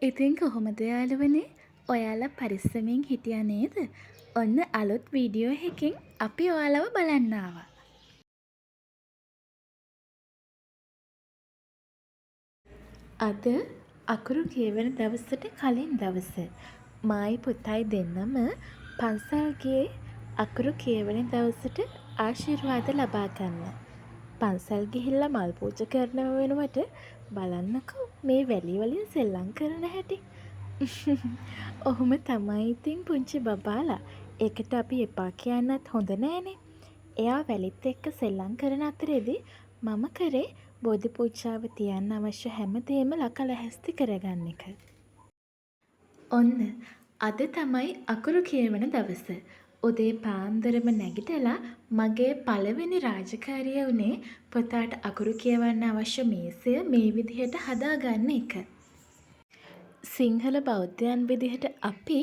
ඉතින් කොහොමද යාළුවනේ ඔයාලා පරිස්සමින් හිටියා නේද? ඔන්න අලුත් වීඩියෝ එකකින් අපි ඔයාලව බලන්න ආවා. අද අකුරු කියවන දවසට කලින් දවස. මායි පුතයි දෙන්නම පන්සල් ගියේ අකුරු කියවන දවසට ආශිර්වාද ලබා ගන්න. පන්සල් ගිහිල්ලා මල් පූජා කරනව වෙනුවට බලන්නකෝ මේ වැලි වලින් සෙල්ලම් කරන හැටි. ඔහොම තමයි ඉතින් පුංචි බබාලා. ඒකට අපි එපා කියන්නත් හොඳ නෑනේ. එයා වැලිත් එක්ක සෙල්ලම් කරන අතරෙදි මම කරේ බෝධි පූජාව තියන්න අවශ්‍ය හැමදේම ලකා ලැහැස්ති කරගන්න එක. ඔන්න අද තමයි අකුරු කියවන දවස. උදේ පාන්දරම නැගිටලා මගේ පළවෙනි රාජකාරිය වුණේ පුතාට අකුරු කියවන්න අවශ්‍ය මේසය මේ විදිහට හදාගන්න එක. සිංහල බෞද්ධයන් විදිහට අපි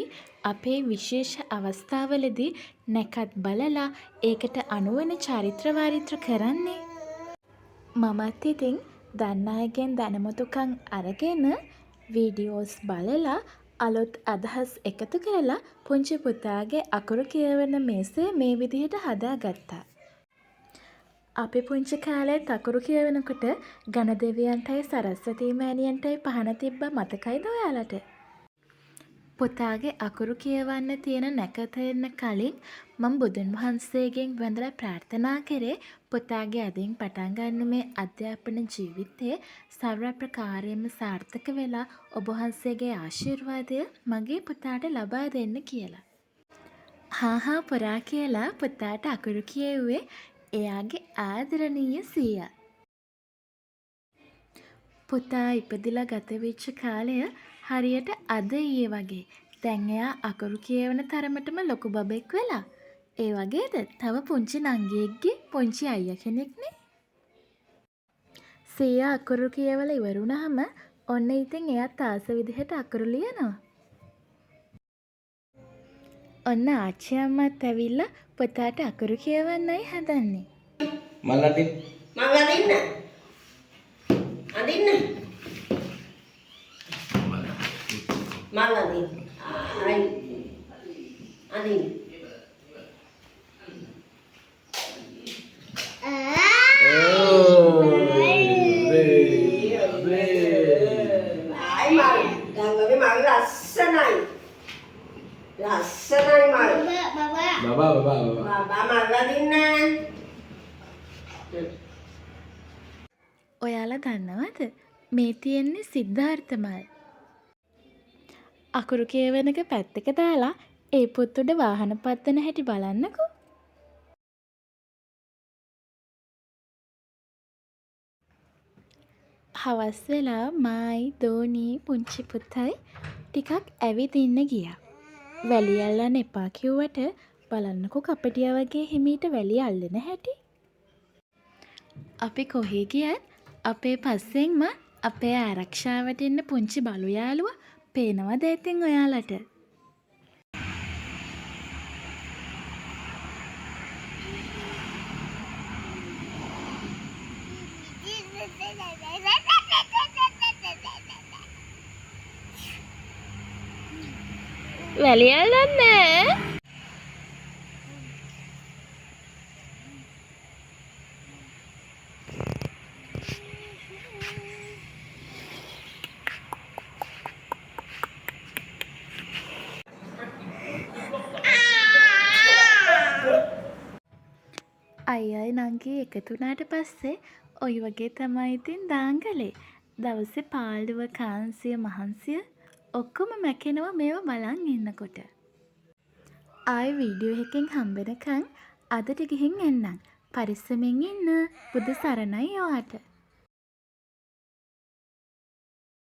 අපේ විශේෂ අවස්ථාවලදී නැකත් බලලා ඒකට අනුවන චාරිත්‍ර වාරිත්‍ර කරන්නේ. මමත් ඉතින් දන්න අයගෙන් දැනුමුතුකම් අරගෙන වීඩියෝස් බලලා අලුත් අදහස් එකතු කරලා පුංචි පුතාගේ අකුරු කියවන මේසය මේ විදිහට හදාගත්තා. අපි පුංචි කාලේත් අකුරු කියවනකොට ගණ දෙවියන්ටයි සරස්වතී මෑණියන්ටයි පහන තිබ්බා මතකයිද ඔයාලට? පුතාගේ අකුරු කියවන්න තියෙන නැකත එන්න කලින් මම බුදුන් වහන්සේගෙන් වැඳලා ප්‍රාර්ථනා කරේ පුතාගේ අදින් පටන් ගන්න මේ අධ්‍යාපන ජීවිතේ සර්ව ප්‍රකාරයෙන්ම සාර්ථක වෙලා ඔබ වහන්සේගේ ආශිර්වාදය මගේ පුතාට ලබා දෙන්න කියලා. හා හා පොරා කියලා පුතාට අකුරු කියෙව්වේ එයාගේ ආදරණීය සීයා. පුතා ඉපදිලා ගත වෙච්ච කාලය හරියට අද ඊයේ වගේ. දැන් එයා අකුරු කියවන තරමටම ලොකු බබෙක් වෙලා. ඒ වගේද තව පුංචි නංගියෙක්ගේ පුංචි අයියා කෙනෙක්නේ. සීයා අකුරු කියවලා ඉවර වුණාම ඔන්න ඉතින් එයත් ආස විදිහට අකුරු ලියනවා. ඔන්න ආච්චි අම්මත් ඇවිල්ලා පුතාට අකුරු කියවන්නයි හදන්නේ. මල් අඳින්න. මං අඳින්න. අඳින්න. මල් අඳින්න. ආයි. අඳින්න. ආයි මල්. දැන් වගේ මල් ලස්සනයි. ලස්සනයි මල්. බබා බබා බබා. බබා මල් අඳින්න. ඔයාලා දන්නවද මේ තියෙන්නේ සිද්ධාර්ථ මල්. අකුරු කියවන එක පැත්තක දාලා ඒ පොත් උඩ වාහන පත්වන හැටි බලන්නකෝ. හවස් වෙලා මායි දෝනියි පුංචි පුතයි ටිකක් ඇවිදින්න ගියා. වැලි අල්ලන්න එපා කිව්වට බලන්නකෝ කපටියා වගේ හිමීට වැලි අල්ලන හැටි. අපි කොහේ ගියත් අපේ පස්සෙන්ම අපේ ආරක්ෂාවට ඉන්න පුංචි බලු යාළුවා පේනවද ඉතින් ඔයාලට? වැලි අල්ලන්නේ. අයියයි නංගියි එකතු වුණාට පස්සේ ඔය වගේ තමයි ඉතින් දාංගලේ. දවසේ පාළුව, කාන්සිය, මහන්සිය ඔක්කොම මැකෙනවා මේවා බලන් ඉන්නකොට. ආයෙ වීඩියෝ එකකින් හම්බෙනකන් අදට ගිහින් එන්නම්. පරිස්සමෙන් ඉන්න. බුදු සරණයි ඔයාට.